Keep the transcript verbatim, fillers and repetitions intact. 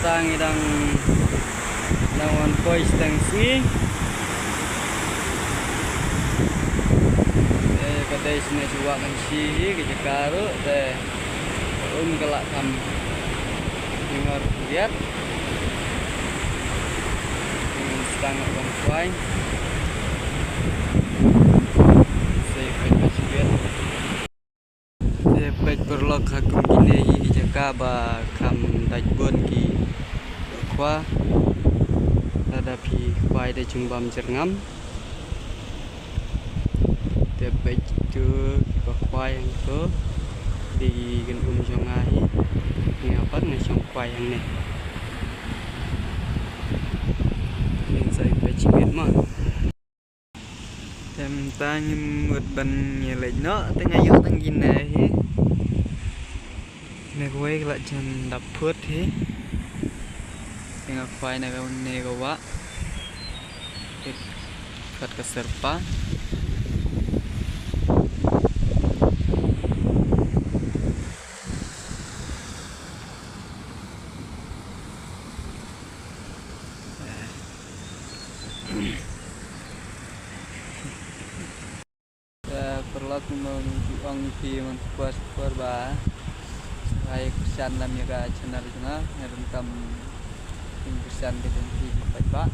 Tang i dang dang wan poi shiteng sngi. Te ka dei shane shuwa kan shi hi ka jaka ruh te um ka lah kham jingor riat. Ngan sdang ban kwai. Sei kwai ka shibiat. Te peit paralok ha kum kine hi ki jaka ba kham dait bun ki khwa. Lada phi khwai da jingbam jyrngam. Te peit tu ki khwai hangto. Di kan um jong nga hi. Nga pat nga shong khwai hangne. Ngin sa ïa peit shibit mo. Te mynta ngim mut ban ïa leit noh, te nga ïoh tang kine hi. Kine kawei ka la jan dap phut hi. Te nga khwai na kane ka wah. Te kat ka syrpa. Te paralok, kumno ngi ong ïa phi man spor spor ba ai kyrshan lem ïa ka channel jong nga, nga donkam ïa ka kyrshan ka jong phi ki paidbah.